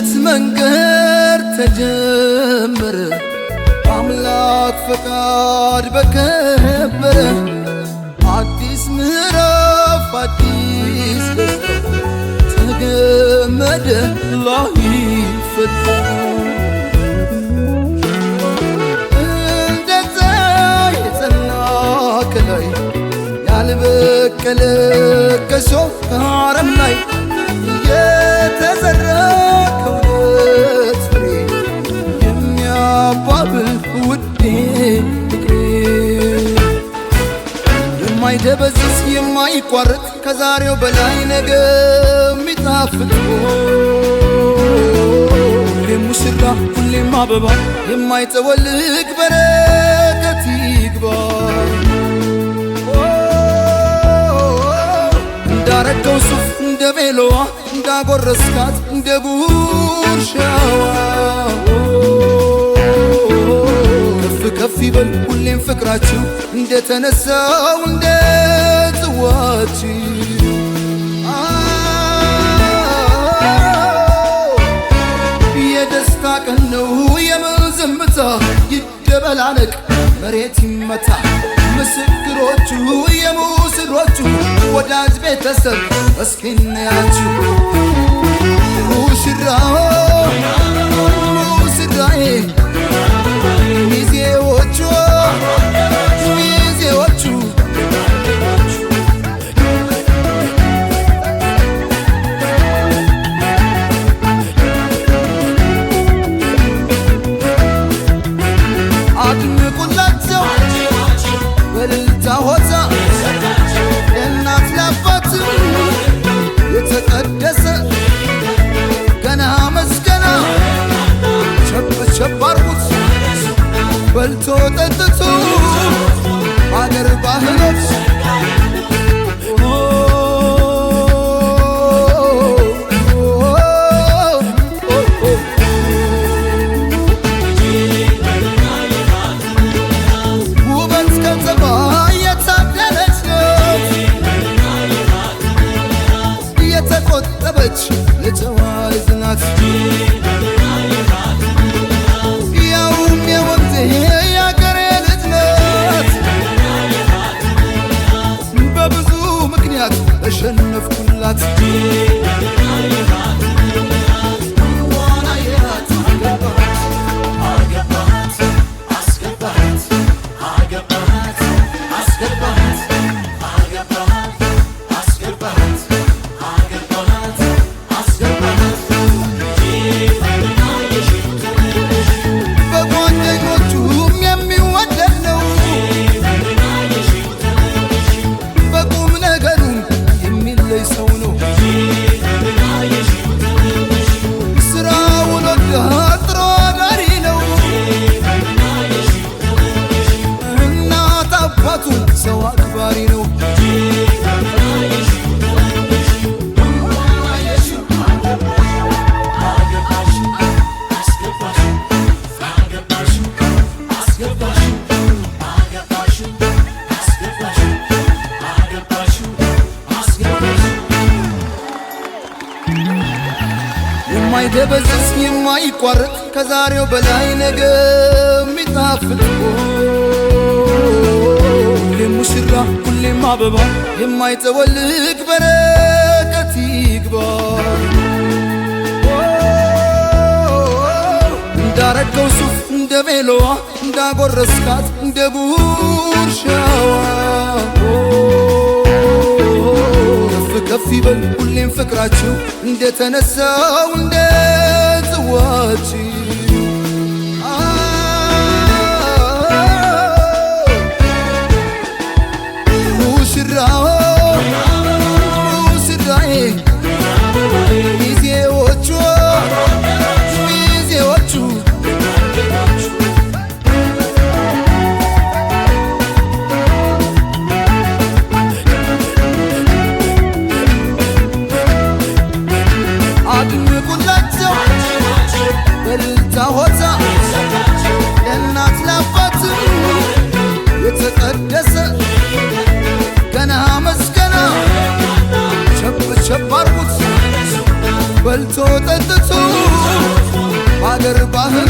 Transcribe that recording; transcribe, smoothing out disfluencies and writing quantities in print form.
እውነት መንገድ ተጀመረ አምላክ ፈቃድ በከበረ አዲስ ምዕራፍ አዲስ ደስታ ተገመደ ላይፈታ እንደ ፀሐይ የጸና ከላይ ያልበቀለ ከሾህ አረም ላይ የተዘራ ከእውነት ፍሬ የሚያባብል ውዴ ፍቅሬ የማይደበዝዝ የማይቋረጥ ከዛሬው በላይ ነገ የሚጣፍጥ ሁሌም ሙሽራ ሁሌም አበባ የማይጠወልቅ በረከት ይግባ እንዳረገው ሱፍ እንደ ቤሎዋ እንዳጎረስካት እንደ ጉርሻዋ ከፍ ከፍ ይበል ሁሌም ፍቅራችሁ እንደተነሳው እንደ ጽዋችሁ የደስታ ቀን ነው የምን ዝምታ ይደበላለቅ መሬት ይመታ ምስክሮቹ የሙሽሮቹ ወዳጅ ቤተሰብ እስኪ እንያችሁ ሙሽራው ሙሽራዬ ሚዜዎቹ ሚዜዎቹ አድምቁላቸው በእልልታ ሆታ ለእናት ለአባት የተቀደሰ ገና መስገና ቸብ ቸብ አርጉት በልቶ ጠጥቶ አገር ባህሎች ውበት ከተማ የታደለች ናት የተቆጠበች የጨዋ ልጅ ናት ያውም የወንዜ የአገሬ ልጅ ናት በብዙ ምክንያት ተሸነፍኩላት በጓደኞቹም የሚወደድ ነው በቁም ነገሩም የሚለይ ሰው ነው ስራውን ወዳ ጥሮ አዳሪ ነው እናት አባቱ ሰው አክባሪ ነው የማይደበዝዝ የማይቋረጥ ከዛሬው በላይ ነገ የሚጣፍጥ ሁሌም ሙሽራ ሁሌም አበባ የማይጠወልቅ በረከት ይግባ እንዳረገው ሱፍ እንደ ቤሎዋ እንዳጎረስካት እንደ ጉርሻዋ ከፍ ከፍ ይበል ሁሌም ፍቅራችሁ እንደተነሳው እንደ ጽዋችሁ ሙሽራው ሙሽራዬ ሚዜዎቹ ሚዜዎቹ አድምቁላቸው በእልልታ ሆታ ለእናት ለአባት የተቀደሰ ገና መስገና ቸብ ቸብ አርጉት በልቶ ጠጥቶ በአገር ባህል